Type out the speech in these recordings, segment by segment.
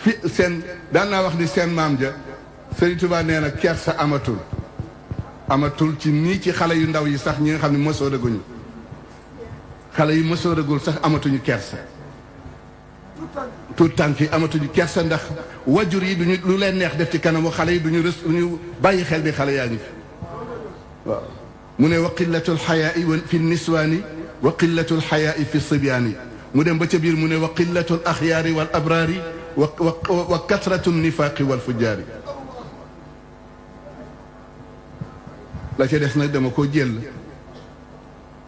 fi seen daan naa wax ni seen maam ja Sëriñ Tuubaa nee na kersa amatul ci nii ci xale yu ndaw yi sax ñi nga xam ne mësooraguñu xale yu mësooragul sax amatuñu kersa tout tànk yi amatuñu kersa ndax wajur yi duñu lu leen neex def ci kanamu xale yi duñu bàyyi xel bi xale yaa ngi fi waaw mu ne wa qillatul xayaai fi niswaani wa qillatul xayaai fi sibyaani mu dem ba ca biir mu ne wa qillatul axyaari wal abraari wa kasratu nifaaqi wal fujjaari la ca des nag dama ko jël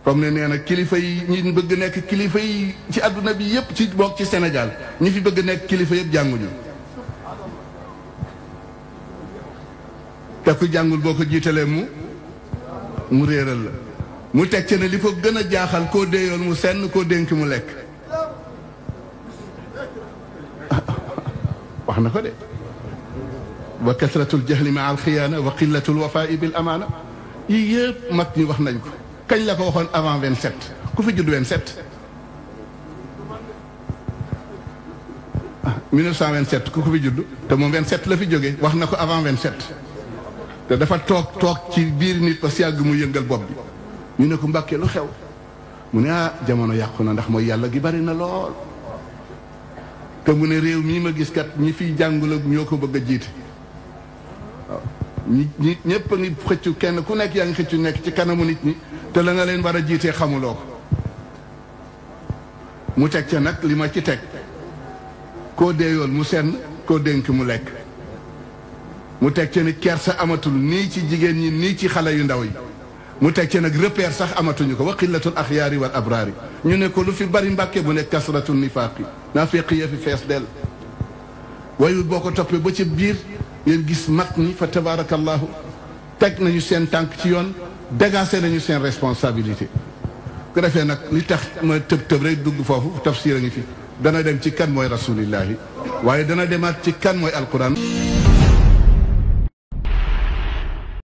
comme ne nee na kilifa yi ñi bëgg nekk kilifa yi ci àdduna bi yëpp ci bokk ci Sénégal ñi fi bëgg nekk kilifa yëpp jànguñu te ku jàngul boo ko jiitalee mu réeral la mu teg ci ne li ko gën a jaaxal koo déeyoon mu senn koo dénk mu lekk wax na ko de wa kasratul jahli ma al xiyaana wa qillatul wafaai bil amaana yii yëpp mag ñi wax nañ ko kañ la ko waxoon avant 27 ku fi judd 27 1927 ku fi judd te moom 27 la fi jógee wax na ko avant 27 te dafa toog ci biir nit ba si yàgg mu yëngal bopp bi ñu ne ko Mbàkke lu xew mu ne jamono yàqu na ndax mooy yàlla gi bari na lool te mu ne réew mii ma gis kat ñi fiy jàngul ak ñoo ko bëgg a jiite waaw ñi ñëpp a ngi xëccu kenn ku nekk yaa ngi xëccu nekk ci kanamu nit ñi te la nga leen war a jiitee xamuloo ko mu teg ca nag li ma ci teg koo deeyoon mu senn koo dénk mu lekk mu teg ca ni kersa amatul nii ci jigéen ñi nii ci xale yu ndaw yi mu teg ca nag repère sax amatuñu ko wa qillatul axyaari wal abraari ñu ne ko lu fi bari Mbàkke bu ne kasratu nifaaqi naafiq ya fi fees del waaye boo ko toppee ba ca biir ngeen gis mag ñi fa tabarakallahu teg nañu seen tànk ci yoon dégagé nañu seen responsabilité ku defee nag li tax ma tëb rek dugg foofu tafsir a ngi fi dana dem ci kan mooy rasulillahi waaye dana demaat ci kan mooy alquran